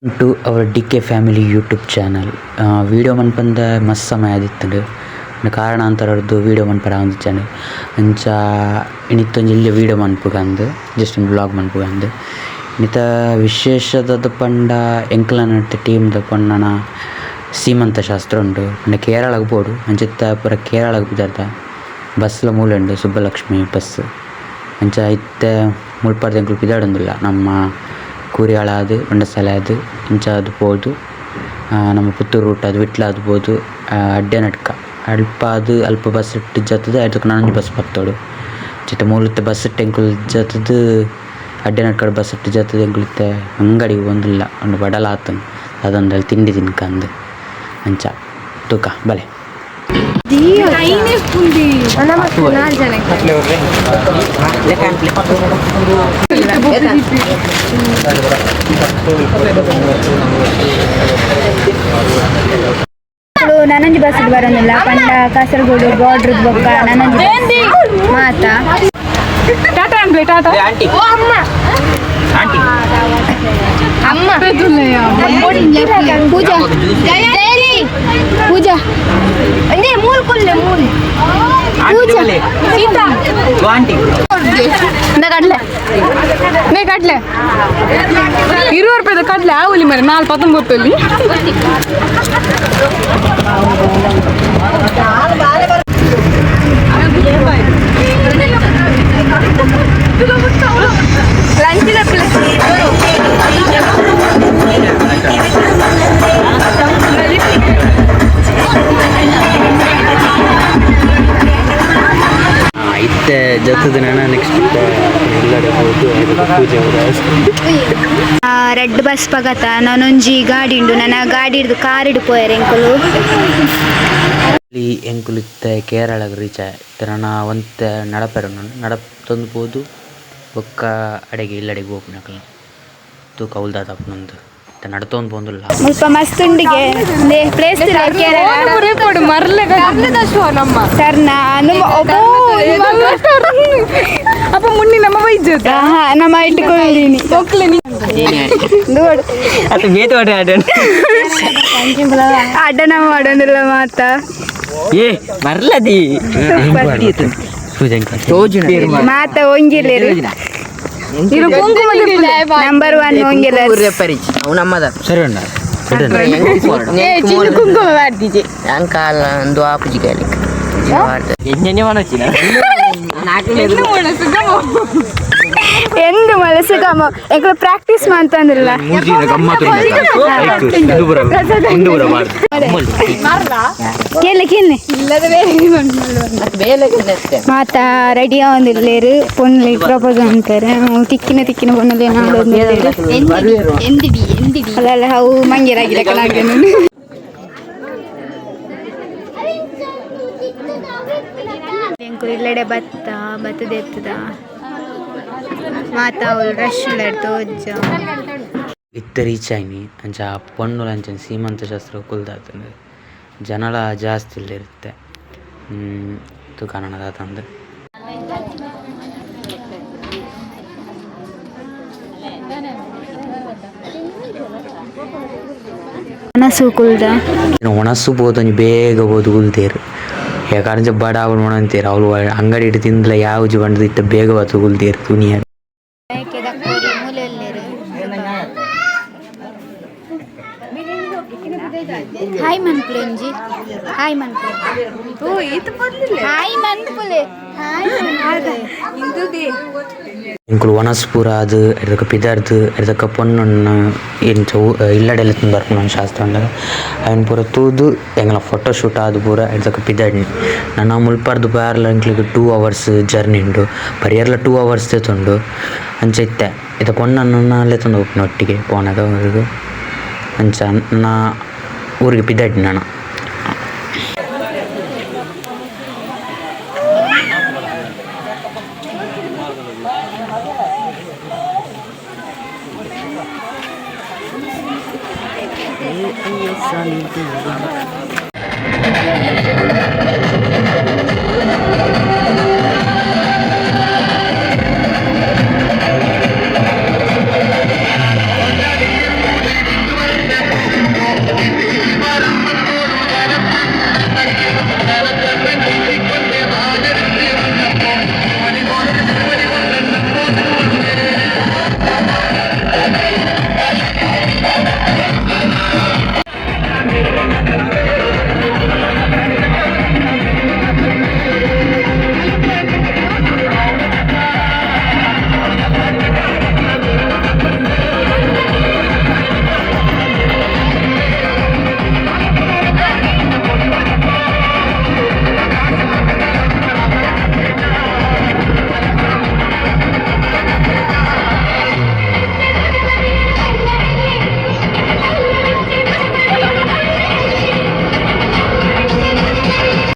To our D K family YouTube channel. Video ಮನ್ಪಂದೆ ಮಸ್ತ್ ಸಮಯ ಆದಿತ್ತುಂಡು. ಕಾರಣಾಂತರರ್ದು video ಮನ್ಪರೆ ಆವೊಂದಿಜ್ಜಂಡ್. ಅಂಚ ಇನಿತ್ತೊಂಜಿ ಎಲ್ಯ ವೀಡಿಯೋ ಮನ್ಪುಗಂದ್, ಜಸ್ಟ್ ಒಂಜಿ ವ್ಲಾಗ್ ಮನ್ಪುಗಂದ್. ಇನಿತ ವಿಶೇಷದ ಪಂಡ ಎಂಕ್ಲೆನ ಟೀಮ್ ದ ಪೊಣ್ಣನ ಸೀಮಂತ ಶಾಸ್ತ್ರ ಉಂಡು. ಪಂಡ ಕೇರಳಗ್ ಪೋಡು ಅಂಚಿತ್ತ ಪೂರ ಕೇರಳಗ್ ಪಿದಡ್ದ. ಬಸ್ಲ ಮೂಲೆ ಉಂಡು, ಸುಬ್ಬಲಕ್ಷ್ಮಿ ಬಸ್ಸ್. ಅಂಚ ಇತ್ತೆ ಮುಲ್ಪರ್ದ್ ಎಂಕುಲು ಪಿದಾಡೊಂದುಲ್ಲ. ನಮ್ಮ ಕೂರಿಯಾಳ ಆದ್ ಬಂಡಸಾಲೆ ಆದ್ ಇಂಚಾದ್ ಪೋದು ನಮ್ಮ ಪುತ್ತೂರು ರೂಟ್ ಆದ್ ವಿಟ್ಲ ಆದ್ ಪೋದು ಅಡ್ಯನಡ್ಕ ಅಲ್ಪ ಆದ್ ಅಲ್ಪ ಬಸ್ಸ್ ಟ್ ಜತ್ತ್‌ದ್ ಐತ ನನೊಂಜಿ ಬಸ್ಸ್ ಪತ್ತೊಡು. ಅಂಚಿತ್ತ ಮೂಲುತ್ತ ಬಸ್ಸ್ ಟ್ ಎಂಕುಲು ಜತ್ತ್‌ದ್ ಅಡ್ಯನಡ್ಕಡ್ ಬಸ್ಸ್ ಟ್ ಜತ್ತ್‌ದ್ ಎಂಕುಲು ಇತ್ತೆ ಅಂಗಡಿಗ್ ಪೋವೊಂದುಲ್ಲ. ಉಂದು ಬಡಲ ಆತುಂಡು ದಾದಂಡಲ ತಿಂಡಿ ತಿನ್ಕಂದ್ ಅಂಚ ತೂಕ ಬಲೆ. ನನೊಂಜಿ ಬಸ್ ಬರೋದಿಲ್ಲ ಪಂಡ ಕಾಸರಗೋಡು ಬಾರ್ಡರ್ ಬೊಕ್ಕ ನನೊಂಜಿ ಮಾತ. ಟಾಟಾ ಅನ್ಬೆ ಟಾಟಾ. ಅಮ್ಮ ಪೂಜಾ ಪೂಜಾ ಅಂದೆ ಮೂಲ್ ಕುಲ್ಲೆ ಮೂಲ್ ಪೂಜಾ. ಸೀತಾ ಇಂದ ಕಡ್ಲೆ ನೇ ಕಡ್ಲೆ 20 ರೂಪಾಯಿದ ಕಡ್ಲೆ ಆವಲಿ ಮರೆ ನಾಲ್ ಪತ್ತೊಂಬತ್ತಲ್ಲಿ. ಇತ್ತೆ ಜತ್ತದ ನೆಕ್ಸ್ಟ್ ಎಲ್ಲಡೆ ಪೋದು ಪೂಜೆ. ರೆಡ್ ಬಸ್ ಪಗತ ನಾನೊಂಜಿ ಗಾಡಿ ಉಂಡು. ನನ್ನ ಗಾಡಿ ಹಿಡ್ದು ಕಾರ್ ಹಿಡ್ದು ಪೋಯೆರ್ ಎಂಕುಲು. ಇಲ್ಲಿ ಎಂಕುಲು ಇತ್ತೆ ಕೇರಳಗ್ ರೀಚ್ ಆಯ. ಇತ್ತೆ ನನ ಒಂತೆ ನಡಪೆರೆ ಉಂಡು. ನಡತೊಂದು ಪೋದು ಬೊಕ್ಕ ಅಡೆಗೆ ಇಲ್ಲಡೆಗ್ ಪೋಪುನಕಲ್ನ ತೂಕ ಅವ್ಲು ದಾದ ಆಪುಂಡು. ಇತ್ತೆ ನಡತೊಂದು ಪೋವೊಂದುಲ್ಲ. ಮುಲ್ಪ ಮಸ್ತ್ ಉಂಡಿಗೆ ಪ್ಲೇಸ್ ಕೇರಳ. ಪೋಡು ಮರ್ಲೆ ನಮ್ಮ. ಸರ್ನ ನಮ್ಮ ಒಬ್ಬೋ. ಅಪ್ಪ ಮುನ್ನಿ ನಮ್ಮ ವೈದ್ಯತ. ನಮ್ಮ ಇಟ್ಟುಕೊಳ್ಳೀನಿ. ಅಡ್ಡ ನಮ್ಮ ಮಾಡೋದಿಲ್ಲ ಮಾತ. ಏ ಮರ್ಲದಿ. ಮಾತ ಒಂಗಿಲ್ಲೇರು. Number one ಒಂಗಿಲ್ಲ. ಸರಿ ಅಣ್ಣ. ಕುಂಕುಮ ಬಾರ್ದಿಜೆ. ಅಂಕಾಲ ಒಂದು ಆಪುಜಿ ಗಲಿಕ್. ಎಂದು ಮಲಸುಗಮ್ಮ ಎಂಕುಲು ಪ್ರಾಕ್ಟೀಸ್ ಮಾಡ್ತಂದಿಲ್ಲ. ಕೇಳಿ ಕೇಳಿ ಮಾತಾ ರೆಡಿ ಆವೊಂದಿಲ್ಲೇರು. ಪೊಣ್ಣು ಪ್ರಪೋಸ್ ಅಂತಾರೆ ತಿಕ್ಕಿನ ತಿಕ್ಕಿನ ಪೊಣ್ಣುಲೆ ನಾಡೊಂದಿಲ್ಲೇರು. ಅಲ್ಲ ಅವು ಮಂಗೇರಾಗಿಲ್ಲ ಕಲಾಗೇನು. ಎಂಕುಲು ಇಲ್ಲಡೆ ಭತ್ತ ಭತ್ತದ ಎತ್ತದ ಮಾತಾ ಅವ್ಲು ರಶ್ ಉಳ್ಳಾಡ್ ತೋಜ. ಇತ್ತೆ ರೀಚ್ ಆಯ್ನಿ. ಅಂಚ ಪೊಣ್ಣುಲು ಅಂಚನೆ ಸೀಮಂತ ಶಾಸ್ತ್ರ ಕುಲ್ದಾತುಂಡು. ಜನಲ ಜಾಸ್ತಿ ಉಲ್ಲೆರ್ ಇತ್ತೆ. ತೂಕ ನನ ದಾದಂದ್. ಒಣಸು ಕುಲ್ದ. ಒಣಸು ಪೋದು ಒಂಜಿ ಬೇಗ ಪೋದು ಕುಲ್ದೇರ್. ಯಾಕಂದ್ರೆ ಬಡ ಆವೊಡು ಅಂತೀರ್ ಅವ್ಲು ಅಂಗಡಿ ಇಟ್ಟು ತಿಂದ್ಲ ಯಾವುಜಿ ಪಂಡ್ದ್ ಇತ್ತೆ ಬೇಗ ಬತ್ತ್ ಕುಲ್ದೇರ್ ತುನಿಯರ್. ಹಾಯ್ ಮನ್ಪುಲೆ ಒಂಜಿ ಹಾಯ್ ಮನ್ಪುಲೆ. ಹಾಯ್ ಮನ್ಪುಲೆ ಹಾಯ್ ಮನ್ಪುಲೆ. ಎಂಕುಲು ಒಣಸ್ ಪೂರ ಆದ್ ಎಡ್ದಕ ಪಿದರ್ದ್ ಎಡ್ದಕ ಪೊಣ್ಣುನ್ನ ಇಂಚ ಇಲ್ಲಡೆ ಲೆತ್ತೊಂದು ಬರ್ಪುನ ಒಂಜಿ ಶಾಸ್ತ್ರ ಉಂಡಲ ಅವೆನ್ ಪೂರ ತೂದು ಎಂಕಲ್ನ ಫೋಟೋ ಶೂಟ್ ಆದ್ ಪೂರ ಎಡ್ದಕ ಪಿದಡ್ನಿ. ನನ ಮುಲ್ಪರ್ದ್ ಪೋಯೆರ್ಲ ಎಂಕ್ಲೆಗ್ 2 ಅವರ್ಸ್ ಜರ್ನಿ ಉಂಡು. ಪರಿಯೆರ್ಲ 2 ಅವರ್ಸ್ ದೆತುಂಡು. ಅಂಚ ಇತ್ತೆ ಇತ್ತೆ ಪೊಣ್ಣನ ಲೆತ್ತೊಂದು ಪೋಪುನ ಒಟ್ಟಿಗೆ ಪೋನಗ ಊರುಗು. ಅಂಚ ನನ ಊರಿಗೆ ಪಿದಡ್ನಿ ನನ.